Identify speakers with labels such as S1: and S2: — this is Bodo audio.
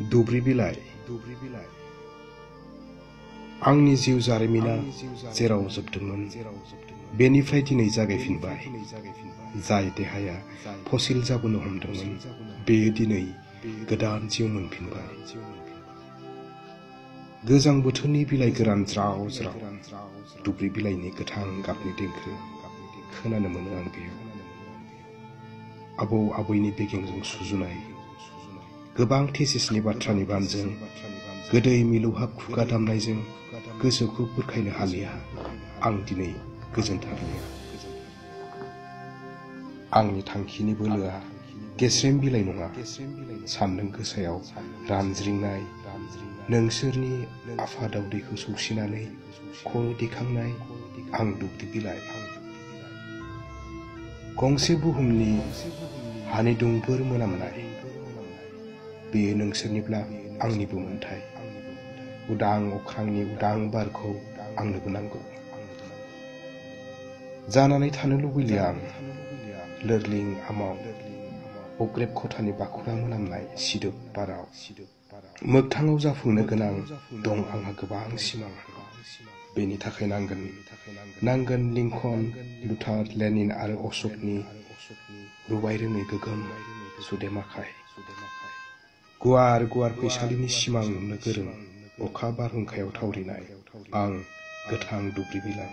S1: दुब्रि बिलाइ आंनि जिउ जारिमिना जेराव जोबदोंमोन बेनिफ्राय दिनै जागायफिनबाय। जाय देहाया फसिल जाबोनो हमदोंमोन बेयो दिनै गोदान जिउ मोनफिनबाय। गोजां बोथोरनि बिलाइ गोरान ज्राव ज्राव दुब्रि बिलाइनि गोथां गाबनि देंखो खोनानो मोनो आं बेयाव। आबौ आबैनि बेगेंजों सुजुनाय गोबां थेसिसनि बाथ्रानि बानजों गोदै मिलौहाब खुगा दामनायजों गोसोखौ बुरखायनो हालिया आं दिनै गोजोनथारलिया। आंनि थांखिनि बोलोआ गेस्रेम बिलाइ नङा, सान्दों गोसायाव रानज्रिंनाय नोंसोरनि आफादाव दैखौ सौसिनानै खर' दिखांनाय आं दुब्रि बिलाइ। गंसे बुहुमनि हानि दुंबोर मोनामनाय बेयो नोंसोरनिब्ला आंनिबो मोन्थाय। उदां अख्रांनि उदां बारखौ आंनोबो नांगौ। जानानै थानो लुबैलिया आं लोरलिं आमाव अग्रेब खथानि बाखुरा मोनामनाय सिदोब बाराव। मोगथाङाव जाफुंनो गोनां दं आंहा गोबां सिमां। बेनि थाखाय नांगोन लिंकन, लुथार, लेनिन आरो अश'कनि रुबाय रोङै गोगोम सुदेम आखाय। गुवार गुवार फैसालिनि सिमां नुनो गोरों अखा बारहुंखायाव थावरिनाय आं गोथां दुब्रि बिलाइ।